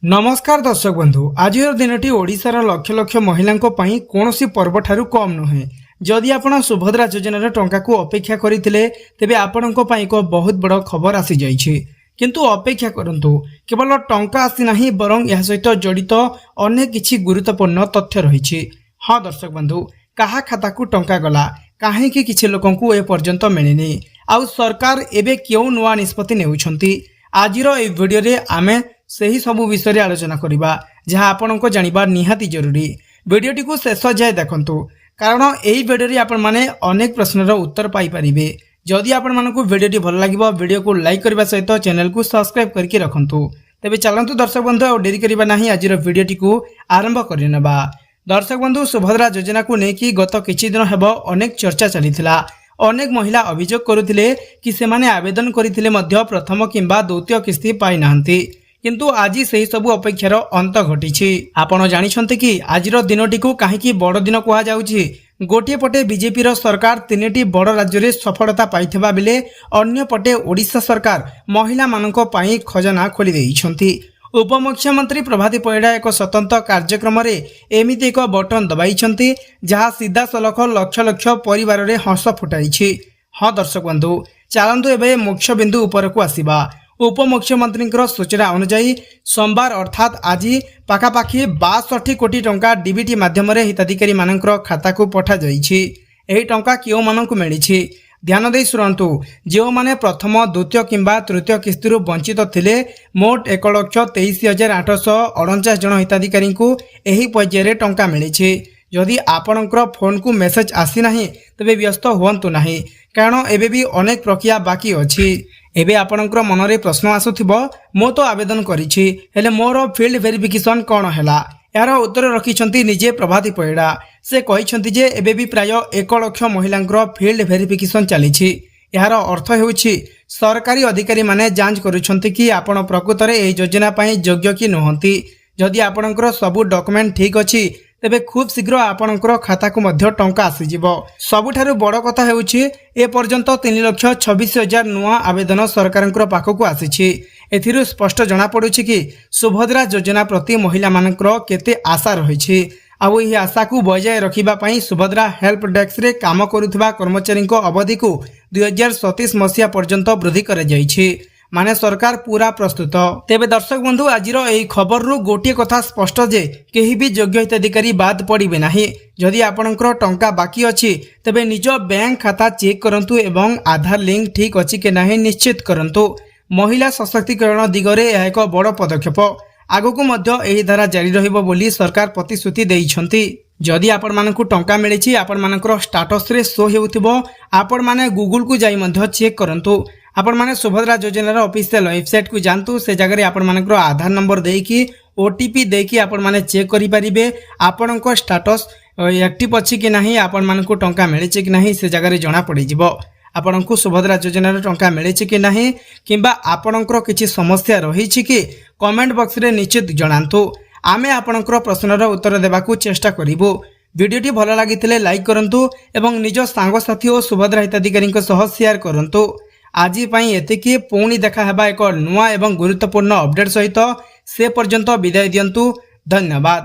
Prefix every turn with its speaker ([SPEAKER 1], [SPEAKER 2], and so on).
[SPEAKER 1] ନମସ୍କାର ଦର୍ଶକ ବନ୍ଧୁ। ଆଜିର ଦିନଟି ଓଡ଼ିଶାର ଲକ୍ଷ ଲକ୍ଷ ମହିଳାଙ୍କ ପାଇଁ କୌଣସି ପର୍ବଠାରୁ କମ୍ ନୁହେଁ। ଯଦି ଆପଣ ସୁଭଦ୍ରା ଯୋଜନାର ଟଙ୍କାକୁ ଅପେକ୍ଷା କରିଥିଲେ, ତେବେ ଆପଣଙ୍କ ପାଇଁ ଏକ ବହୁତ ବଡ଼ ଖବର ଆସିଯାଇଛି। କିନ୍ତୁ ଅପେକ୍ଷା କରନ୍ତୁ, କେବଳ ଟଙ୍କା ଆସିନାହିଁ, ବରଂ ଏହା ସହିତ ଜଡ଼ିତ ଅନେକ କିଛି ଗୁରୁତ୍ୱପୂର୍ଣ୍ଣ ତଥ୍ୟ ରହିଛି। ହଁ ଦର୍ଶକ ବନ୍ଧୁ, କାହା ଖାତାକୁ ଟଙ୍କା ଗଲା, କାହିଁକି କିଛି ଲୋକଙ୍କୁ ଏପର୍ଯ୍ୟନ୍ତ ମିଳିନି, ଆଉ ସରକାର ଏବେ କେଉଁ ନୂଆ ନିଷ୍ପତ୍ତି ନେଉଛନ୍ତି, ଆଜିର ଏହି ଭିଡ଼ିଓରେ ଆମେ ସେହି ସବୁ ବିଷୟରେ ଆଲୋଚନା କରିବା, ଯାହା ଆପଣଙ୍କ ଜାଣିବା ନିହାତି ଜରୁରୀ। ଭିଡ଼ିଓଟିକୁ ଶେଷ ଯାଏ ଦେଖନ୍ତୁ, କାରଣ ଏହି ଭିଡ଼ିଓରେ ଆପଣମାନେ ଅନେକ ପ୍ରଶ୍ନର ଉତ୍ତର ପାଇପାରିବେ। ଯଦି ଆପଣମାନଙ୍କୁ ଭିଡ଼ିଓଟି ଭଲ ଲାଗିବ, ଭିଡ଼ିଓକୁ ଲାଇକ୍ କରିବା ସହିତ ଚ୍ୟାନେଲକୁ ସବସ୍କ୍ରାଇବ୍ କରିକି ରଖନ୍ତୁ। ତେବେ ଚାଲନ୍ତୁ ଦର୍ଶକ ବନ୍ଧୁ, ଆଉ ଡେରି କରିବା ନାହିଁ, ଆଜିର ଭିଡ଼ିଓଟିକୁ ଆରମ୍ଭ କରିନେବା। ଦର୍ଶକ ବନ୍ଧୁ, ସୁଭଦ୍ରା ଯୋଜନାକୁ ନେଇକି ଗତ କିଛି ଦିନ ହେବ ଅନେକ ଚର୍ଚ୍ଚା ଚାଲିଥିଲା। ଅନେକ ମହିଳା ଅଭିଯୋଗ କରୁଥିଲେ କି ସେମାନେ ଆବେଦନ କରିଥିଲେ ମଧ୍ୟ ପ୍ରଥମ କିମ୍ବା ଦ୍ୱିତୀୟ କିସ୍ତି ପାଇନାହାନ୍ତି। କିନ୍ତୁ ଆଜି ସେହି ସବୁ ଅପେକ୍ଷାର ଅନ୍ତ ଘଟିଛି। ଆପଣ ଜାଣିଛନ୍ତି କି ଆଜିର ଦିନଟିକୁ କାହିଁକି ବଡ଼ ଦିନ କୁହାଯାଉଛି? ଗୋଟିଏ ପଟେ ବିଜେପିର ସରକାର ତିନିଟି ବଡ଼ ରାଜ୍ୟରେ ସଫଳତା ପାଇଥିବା ବେଳେ, ଅନ୍ୟପଟେ ଓଡ଼ିଶା ସରକାର ମହିଳାମାନଙ୍କ ପାଇଁ ଖଜାନା ଖୋଲି ଦେଇଛନ୍ତି। ଉପମୁଖ୍ୟମନ୍ତ୍ରୀ ପ୍ରଭାତୀ ପରିଡ଼ା ଏକ ସ୍ୱତନ୍ତ୍ର କାର୍ଯ୍ୟକ୍ରମରେ ଏମିତି ଏକ ବଟନ ଦବାଇଛନ୍ତି, ଯାହା ସିଧାସଳଖ ଲକ୍ଷ ଲକ୍ଷ ପରିବାରରେ ହସ ଫୁଟାଇଛି। ହଁ ଦର୍ଶକ ବନ୍ଧୁ, ଚାଲନ୍ତୁ ଏବେ ମୁଖ୍ୟ ବିନ୍ଦୁ ଉପରକୁ ଆସିବା। ଉପମୁଖ୍ୟମନ୍ତ୍ରୀଙ୍କର ସୂଚନା ଅନୁଯାୟୀ, ସୋମବାର ଅର୍ଥାତ୍ ଆଜି ପାଖାପାଖି 62 କୋଟି ଟଙ୍କା ଡିବିଟି ମାଧ୍ୟମରେ ହିତାଧିକାରୀମାନଙ୍କର ଖାତାକୁ ପଠାଯାଇଛି। ଏହି ଟଙ୍କା କେଉଁମାନଙ୍କୁ ମିଳିଛି? ଧ୍ୟାନ ଦେଇ ଶୁଣନ୍ତୁ। ଯେଉଁମାନେ ପ୍ରଥମ, ଦ୍ୱିତୀୟ କିମ୍ବା ତୃତୀୟ କିସ୍ତିରୁ ବଞ୍ଚିତ ଥିଲେ, ମୋଟ 1,23,849 ଜଣ ହିତାଧିକାରୀଙ୍କୁ ଏହି ପର୍ଯ୍ୟାୟରେ ଟଙ୍କା ମିଳିଛି। ଯଦି ଆପଣଙ୍କର ଫୋନକୁ ମେସେଜ ଆସିନାହିଁ, ତେବେ ବ୍ୟସ୍ତ ହୁଅନ୍ତୁ ନାହିଁ, କାରଣ ଏବେ ବି ଅନେକ ପ୍ରକ୍ରିୟା ବାକି ଅଛି। ଏବେ ଆପଣଙ୍କର ମନରେ ପ୍ରଶ୍ନ ଆସୁଥିବ, ମୁଁ ତ ଆବେଦନ କରିଛି, ହେଲେ ମୋର ଫିଲ୍ଡ ଭେରିଫିକେସନ୍ କ'ଣ ହେଲା? ଏହାର ଉତ୍ତର ରଖିଛନ୍ତି ନିଜେ ପ୍ରଭାତୀ ପରିଡ଼ା। ସେ କହିଛନ୍ତି ଯେ ଏବେ ବି ପ୍ରାୟ 1 ଲକ୍ଷ ମହିଳାଙ୍କର ଫିଲ୍ଡ ଭେରିଫିକେସନ୍ ଚାଲିଛି। ଏହାର ଅର୍ଥ ହେଉଛି, ସରକାରୀ ଅଧିକାରୀମାନେ ଯାଞ୍ଚ କରୁଛନ୍ତି କି ଆପଣ ପ୍ରକୃତରେ ଏହି ଯୋଜନା ପାଇଁ ଯୋଗ୍ୟ କି ନୁହନ୍ତି। ଯଦି ଆପଣଙ୍କର ସବୁ ଡକୁମେଣ୍ଟ ଠିକ୍ ଅଛି, ତେବେ ଖୁବ୍ ଶୀଘ୍ର ଆପଣଙ୍କର ଖାତାକୁ ମଧ୍ୟ ଟଙ୍କା ଆସିଯିବ। ସବୁଠାରୁ ବଡ଼ କଥା ହେଉଛି, ଏପର୍ଯ୍ୟନ୍ତ 3,26,000 ନୂଆ ଆବେଦନ ସରକାରଙ୍କ ପାଖକୁ ଆସିଛି। ଏଥିରୁ ସ୍ପଷ୍ଟ ଜଣାପଡ଼ୁଛି କି ସୁଭଦ୍ରା ଯୋଜନା ପ୍ରତି ମହିଳାମାନଙ୍କର କେତେ ଆଶା ରହିଛି। ଆଉ ଏହି ଆଶାକୁ ବଜାୟ ରଖିବା ପାଇଁ ସୁଭଦ୍ରା ହେଲ୍ପ ଡେସ୍କରେ କାମ କରୁଥିବା କର୍ମଚାରୀଙ୍କ ଅବଧିକୁ 2027 ମସିହା ପର୍ଯ୍ୟନ୍ତ ବୃଦ୍ଧି କରାଯାଇଛି। ମାନେ ସରକାର ପୁରା ପ୍ରସ୍ତୁତ। ତେବେ ଦର୍ଶକ ବନ୍ଧୁ, ଆଜିର ଏହି ଖବରରୁ ଗୋଟିଏ କଥା ସ୍ପଷ୍ଟ ଯେ କେହି ବି ଯୋଗ୍ୟ ହିତାଧିକାରୀ ବାଦ ପଡ଼ିବେ ନାହିଁ। ଯଦି ଆପଣଙ୍କର ଟଙ୍କା ବାକି ଅଛି, ତେବେ ନିଜ ବ୍ୟାଙ୍କ ଖାତା ଚେକ୍ କରନ୍ତୁ ଏବଂ ଆଧାର ଲିଙ୍କ ଠିକ୍ ଅଛି କି ନାହିଁ ନିଶ୍ଚିତ କରନ୍ତୁ। ମହିଳା ସଶକ୍ତିକରଣ ଦିଗରେ ଏହା ଏକ ବଡ଼ ପଦକ୍ଷେପ। ଆଗକୁ ମଧ୍ୟ ଏହି ଧାରା ଜାରି ରହିବ ବୋଲି ସରକାର ପ୍ରତିଶ୍ରୁତି ଦେଇଛନ୍ତି। ଯଦି ଆପଣମାନଙ୍କୁ ଟଙ୍କା ମିଳିଛି, ଆପଣମାନଙ୍କର ଷ୍ଟାଟସରେ ଶୋ ହେଉଥିବ। ଆପଣମାନେ ଗୁଗୁଲକୁ ଯାଇ ମଧ୍ୟ ଚେକ୍ କରନ୍ତୁ। ଆପଣମାନେ ସୁଭଦ୍ରା ଯୋଜନାର ଅଫିସିଆଲ ୱେବସାଇଟ୍କୁ ଯାଆନ୍ତୁ। ସେ ଜାଗାରେ ଆପଣମାନଙ୍କର ଆଧାର ନମ୍ବର ଦେଇକି, ଓଟିପି ଦେଇକି ଆପଣମାନେ ଚେକ୍ କରିପାରିବେ, ଆପଣଙ୍କ ଷ୍ଟାଟସ୍ ଆକ୍ଟିଭ୍ ଅଛି କି ନାହିଁ, ଆପଣମାନଙ୍କୁ ଟଙ୍କା ମିଳିଛି କି ନାହିଁ। ସେ ଜାଗାରେ ଜଣାପଡ଼ିଯିବ ଆପଣଙ୍କୁ ସୁଭଦ୍ରା ଯୋଜନାର ଟଙ୍କା ମିଳିଛି କି ନାହିଁ କିମ୍ବା ଆପଣଙ୍କର କିଛି ସମସ୍ୟା ରହିଛି କି। କମେଣ୍ଟ ବକ୍ସରେ ନିଶ୍ଚିତ ଜଣାନ୍ତୁ। ଆମେ ଆପଣଙ୍କର ପ୍ରଶ୍ନର ଉତ୍ତର ଦେବାକୁ ଚେଷ୍ଟା କରିବୁ। ଭିଡ଼ିଓଟି ଭଲ ଲାଗିଥିଲେ ଲାଇକ୍ କରନ୍ତୁ ଏବଂ ନିଜ ସାଙ୍ଗସାଥି ଓ ସୁଭଦ୍ରା ହିତାଧିକାରୀଙ୍କ ସହ ସେୟାର କରନ୍ତୁ। ଆଜି ପାଇଁ ଏତିକି। ପୁଣି ଦେଖା ହେବା ଏକ ନୂଆ ଏବଂ ଗୁରୁତ୍ୱପୂର୍ଣ୍ଣ ଅପଡେଟ୍ ସହିତ। ସେ ପର୍ଯ୍ୟନ୍ତ ବିଦାୟ ଦିଅନ୍ତୁ। ଧନ୍ୟବାଦ।